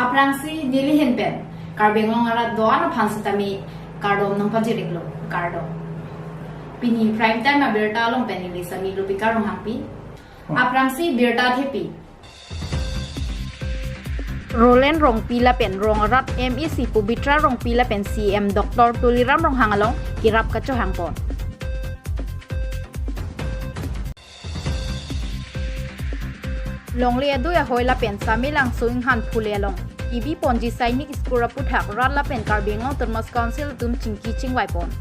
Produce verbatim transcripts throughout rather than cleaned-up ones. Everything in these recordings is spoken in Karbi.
Aphrangsi neli ahin pen Karbi Anglong arat do-an aphan sitame kardom nangpajir-iklo, kardom. Pini Prime Time abirta along pen neli Sami Lupika Ronghangpi. Aphrangsi birta thepi. Roland Rongpi lapen rong arat M A C Pabitra Rongpi lapen C M Doctor Tuliram Ronghang along kerap kachohangpon. Longle adui ahoi lapen Samelangso Inghan Phule along kebiponji Sainik School aputhak rat lapen Karbi Anglong Autonomous Council atum chingki chingvaipon.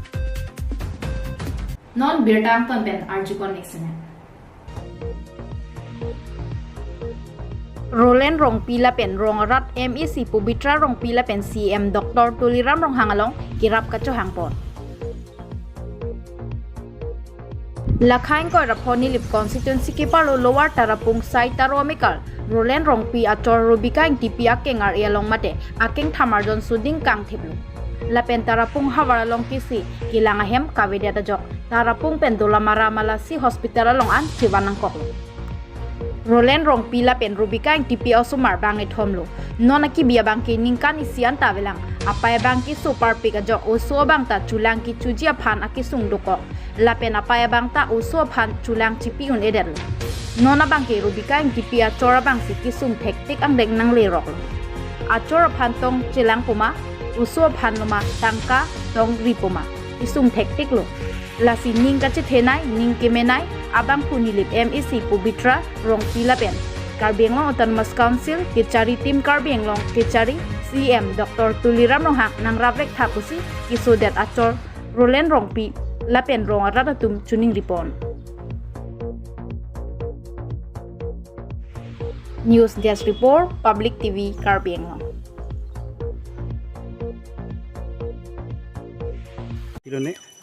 Non birta angton pen arjukon-ik sene. Roland Rongpi lapen rong arat M A C Pabitra Rongpi lapen C M Doctor Tuliram Ronghang along kerap kachohangpon. Lakha ingkoi ra pho Nilip constituency keparlo Lower Tarapung Sai Taro amekar Roland Rongpi achor Rubika Ingtipi akeng ar-e along mate akeng thamarjon suding kangthiplo. Lapen Tarapung havar along kisi kelang ahem kavedet ajok Tarapung pen Dolamara Malasi Hospital along an chevan nangkoklo. Roland Rongpi lapen Rubika Ingtipi osomar bang ethomlo. Non akibi abangke ningkan isi anta avelang. Apei abangke so parpik ajok oso abang ta chulang kechoji aphan akesung dokok. Lapen apei abang ta oso aphan chulang chipi un-edetlo. Non abangke Rubika Ingtipi achor abangsi kesung thektik angdeng nangleroklo. Achor aphan tong chelangpo ma, oso aphan lo ma, tangka tong ripo ma, kesung thektiklo. Lasi ning kachethenei, ning kemenei abangphu Nilip M A C Pabitra Rongpi lapen Karbi Anglong Autonomous Council kechari, Team Karbi Anglong kechari, C M Doctor Tuliram Ronghang nangraprek tha pusi kesodet achor Roland Rongpi lapen rong arat atum choningripon. News Desk Report, Public T V, Karbi Anglong.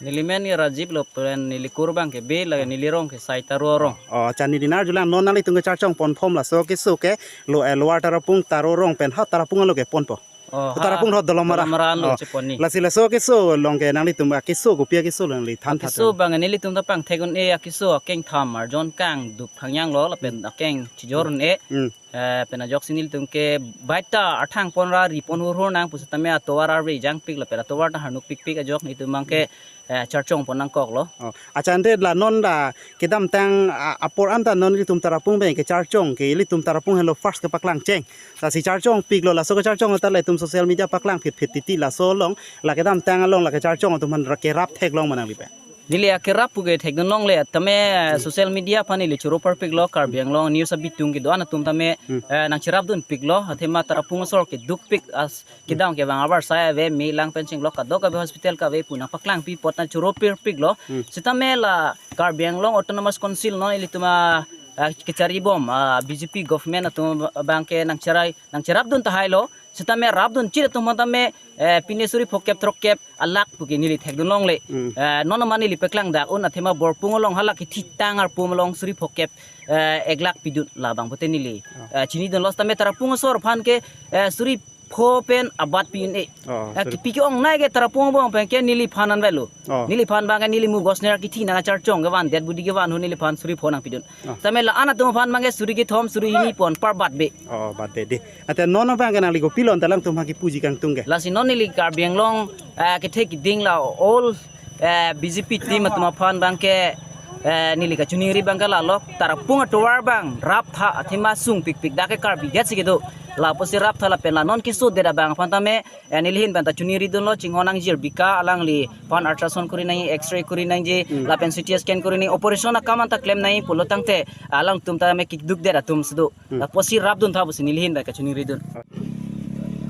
Neli men ke Rajiv lo pen neli kur abangke Bey, lake neli rong ke Sai Taro arong. Oh, acha neli nang-arjulang, non nanglitum kecharchongpon thom laso keso ke lo, eh, Lower Tarapung Taro arong pen ha Tarapung alo keponpo. Oh, ha, Tarapung rot Dolamara. Dolamara alo, oh, chepon ni. Lasi laso keso along ke nanglitum akeso kopi akeso lo nangli than tha. Keso abang nelitum ta pangthek un-e, akeso akeng thamarjon kangdup thangyang lo lapen akeng chijor un-e. Hmm. Eh, pen ajoksi nelitum ke baita arthang pon ra ripon hurhur nang pusitame atovar arve jangpik lapen atovar ta harnuk pikpik ajok nelitum abangke, eh, charchongpon nangkoklo. Oh, acha ante la non la kedamtang, ah, apor anta non ilitum Tarapung abang kecharchong ke ilitum Tarapung henlo first kepaklang cheng. Lasi charchongpiklo, laso kecharchong ta ilitum social media paklang phitphit titi, laso along la kedamtang along la kecharchong atum aphan ra kerap theklong ma nangli pen? Neli akerap pu ke thekdun longle tame, eh, social media aphan neli choro parpiklo, Karbi Anglong news abitung kedo-an atum tame, hmm, eh, nangcherapdunpiklo, athema Tarapung asor kedukpik as kedam kevang abar sai ave, me lang pen chenglok kadokave hospital kave pu nangpaklangpi apot nangchoro parpiklo. Hmm. Sitame la Karbi Anglong Autonomous Council non ilitum a, a, kechari bom, a, B J P government atum abangke nangcherai, nangcherapdun tahailo. Sitame rapdunchit atum aphan tame, eh, pine suri phokep throkkep alakh pu ke neli thekdun longle. Hmm. Eh, non amat neli paklang dak un athema Borpung along hala kethitang arpum along suri phokep, eh, ek lakh pidun labang pute neli, oh, eh, chinidunlo, sitame Tarapung asor aphan ke, eh, suri pho pen abat pi un-e. Oh, eh, suri. Kipi ke-ongnei ke Tarapung abang pen ke neliphan anvelo. Oh. Neliphan abangke neli mu gosner kithi nangcharchong kevan det budi kevan hu neliphan suri pho nangpidun. Oh. Tame la-an atum aphan abangke suri kethom suri hini pon par bat be. Oh, bat be di. Ante non abangke nangli kopilo ante alangtum aphan kipuji kangtung ke? Lasi non neli Karbi Anglong, eh, kethe kiding la all, eh, B J P team atum aphan abangke, eh, neli kachiningri abangke la lok Tarapung atovar abang raptha athema sungpikpik dak ke Karbi det si kedo. Lapusi raptha lapen la non kesodet abang aphan tame, eh, neli ahin pen ta chiningridunlo, chinghon nangjir bika alangliphan ultrasound kuri nangji, X-ray kuri nangji, hmm, lapen C T scan kuri nangji, operation akam anta klem nangji pulo tangte alangtum tame kedukdet atum si do. Hmm. Lapusi rapdun tha pusi neli ahin pen kachiningridun.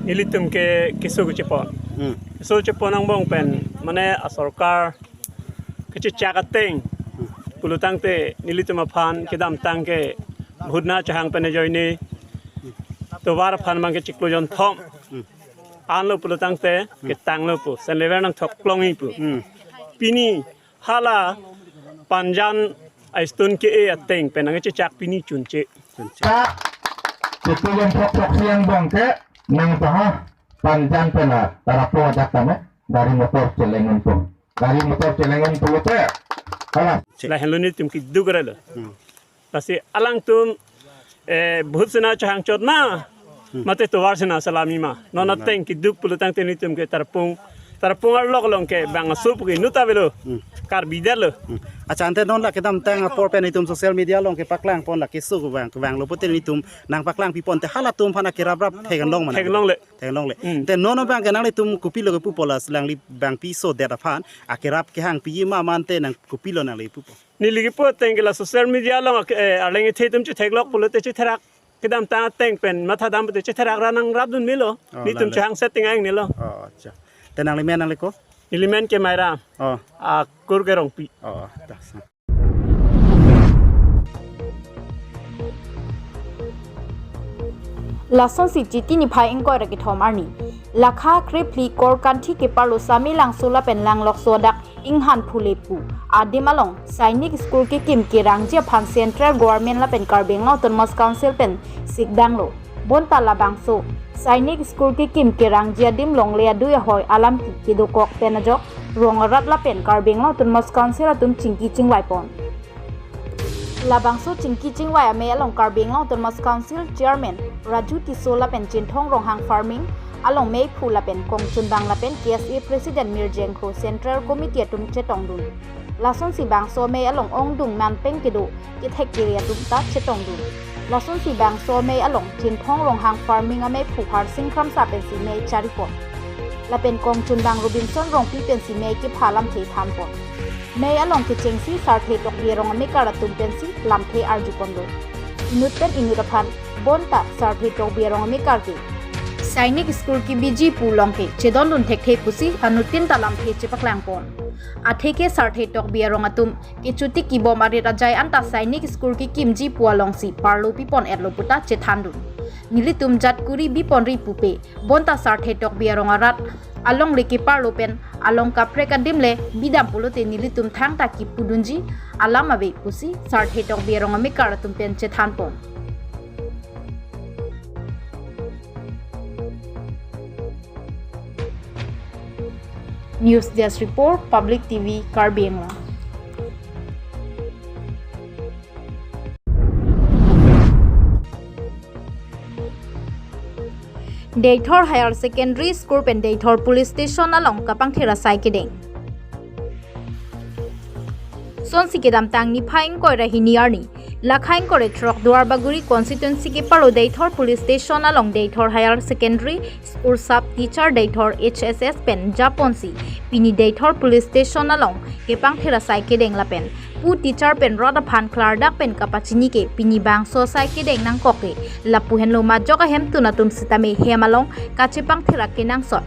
Nelitum ke keso kechepon. Hmm. Keso chepon angbong pen mane asorkar kechechak ateng. Hmm. Pulo tangte nelitum aphan kedamtang ke bhutna chahang pen ajoine tovar aphan abangke chiklo jonthom. Hmm. Anlo pulo tangte, hmm, ketanglo pu, sen lever nangthok klongji pu. Hmm. Pini hala Panjan a-stone ke-e ateng pen nangchechak pini chunche. Chunche. Chiklo jonthom throksi angbong ke nang taha Panjan pen la Tarapung ajak tame gari motor cheleng unpo. Gari motor cheleng un pulote hala. La henlo nelitum keduk relo. Hmm. Lasi alangtum, eh, bhutsina chahang chot ma, Hmm. Mate tovar sena salami ma. Non Hmm. ateng keduk pulo tangte nelitum ke Tarapung. Tarapung arlok along ke bang asup ke nuta velo. Hmm. Karbi detlo. Hmm. Accha, ante non la kedamtang apor pen itum social media along kepaklangpon la keso kevang, kevanglo pute itum nangpaklang pipon te halatum aphan akerap rap theklong mana? Theklongle. Theklongle. Hmm. Te non abang ke nanglitum kopilo kepu polas alangli bang piso det aphan akerap kehang piji ma mante nang kopilo nangli pupo? Neli kepu ateng ke la social media along ak-, eh, arleng ethe atum chetheklok pulote chetherak. Kedamtang ateng pen mathadam pute chetherak ra nangrapdun melo. Oh, Nelitum lale. chehang setting aing nelo. Oh, accha. Te nangli men nangli ko? Neli men ke Mairam. Oh. Akur ke Rongpi. Oh, ta sa. Lasonsi Chiti niphai ingkoi ra kethom arni, lakha krephli Korkanthi keparlo Samelangso lapen Langlokso adak Inghan Phule pu adim along Sainik School kekim kerangji aphan Central Government lapen Karbi Anglong Autonomous Council pen sikdanglo. Bonta labangso Sainik School kekim kerangji adim longle adui ahoi alam ke kedokok pen ajok rong arat lapen Karbi Anglong Autonomous Council atum chingki chingvaipon. Labangso chingki chingvai amei along Karbi Anglong Autonomous Council Chairman Raju Tisso lapen Chinthong Ronghang Farming along meiphu lapen kongchunbang lapen K S A President Mir Jengkro Central Committee atum chetongdun. Lasonsi bangso amei along ongdung manpeng kedo kethek kere atum ta chetongdun. Lasonsi bangso amei along Chinthong Ronghang Farming ameiphu Harsing Kramsa pensi mei charipon. Lapen kongchunbang Robinson Rongpi pensi mei kepha lamthe thanpon. Mei along kechengsi Sarthe Tokbi arong amekar atum pensi lamthe arjuponlo. Inut pen inut aphan bonta Sarthe Tokbi arong amekar ke Sainik School kebiji pu along ke chedondun thekthe pusi anuttin ta lamthe chepaklangpon. Atheke Sarthe Tokbi arong atum kechuti kibom arit ajai anta Sainik School kekimji pu alongsi parlo pipon etlo puta chethandun. Nelitum jat kuri biponri pupe, bonta Sarthe Tokbi arong arat alongle keparlo pen along kaprek adim le bidam pulote nelitum thangta kipudunji alam ave pusi Sarthe Tokbi arong amekar atum pen chethanpon. News Desk Report, Public T V, Karbi Anglong. Deithor Higher Secondary School pen Deithor Police Station along kapangthir asai kedeng. Sonsi kedamtang niphai ingkoi ra hini arni, lakha ingkoi ra throk Duarbagori constituency keparlo Deithor Police Station along Deithor Higher Secondary School sub teacher Deithor H S S pen japonsi pini Deithor Police Station along kepangthir asai kedeng lapen pu teacher pen rat aphan klardak pen kapachini ke pini bangso asai kedeng nangkok ke lapu henlo majok ahemtun atum sitame hem along kachepangthir akenangsot.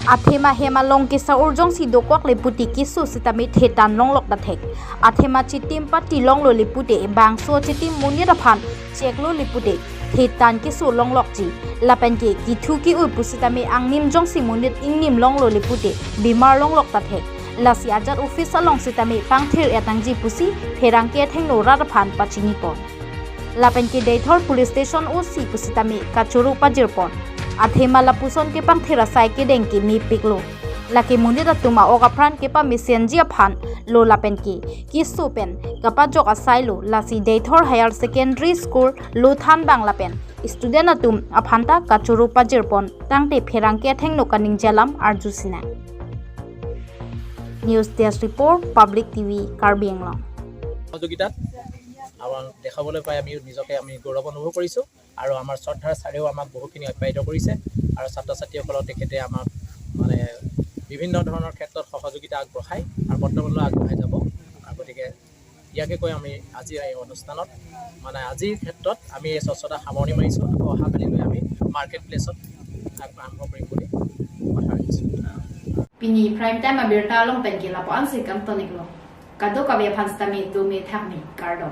Athema hem along kesa urjongsi dokokle puti keso sitame thetan longlok dathek. Athema chitim pati longlo le pute bangso chitim monit aphan cheklo le pute thetan keso longlokji. Lapen ke kithu ki-ui pusitame angnim jongsi monit ingnim longlo le pute bimar longlok dathek. Lasi ajat office along sitame pangthir etangji pusi pherangke athengno rat aphan pachinipon. Lapen ke Deithor Police Station O C pusitame kachoro pajirpon. Athema lapuson kepangthir asai kedeng ke mepiklo. Lake monit atum a-ok apran kepamesenji aphan lo lapen ke keso pen kapajok asai lo, lasi Deithor Higher Secondary School lo thanbang lapen student atum aphanta kachoro pajirpon tangte pherangke athengno kaningje alam arju sinang. News Desk Report, Public T V, Karbi Anglong. সহযোগিতাত আমাৰ দেখাবলৈ পাই আমি নিজকে আমি গৌৰৱ অনুভৱ কৰিছোঁ। আৰু আমাৰ শ্ৰদ্ধাৰ ছাৰেও আমাক বহুখিনি আপ্যায়িত কৰিছে আৰু ছাত্ৰ ছাত্ৰীসকলক তেখেতে আমাক মানে বিভিন্ন ধৰণৰ ক্ষেত্ৰত সহযোগিতা আগবঢ়ায় আৰু বৰ্তমানলৈ আগবঢ়াই যাব। আৰু গতিকে ইয়াকে কৈ আমি আজি এই অনুষ্ঠানত মানে আজিৰ ক্ষেত্ৰত আমি এই স্বচ্ছতা সামৰণি মাৰিছোঁ। আকৌ অহাকালিলৈ আমি মাৰ্কেট প্লেচত আৰম্ভ কৰিম বুলি কথা ৰাখিছোঁ। Pini prime time abirta along pen ke lapu-an si kangton-iklo. Kadokave aphan sitame dome thakme kardom.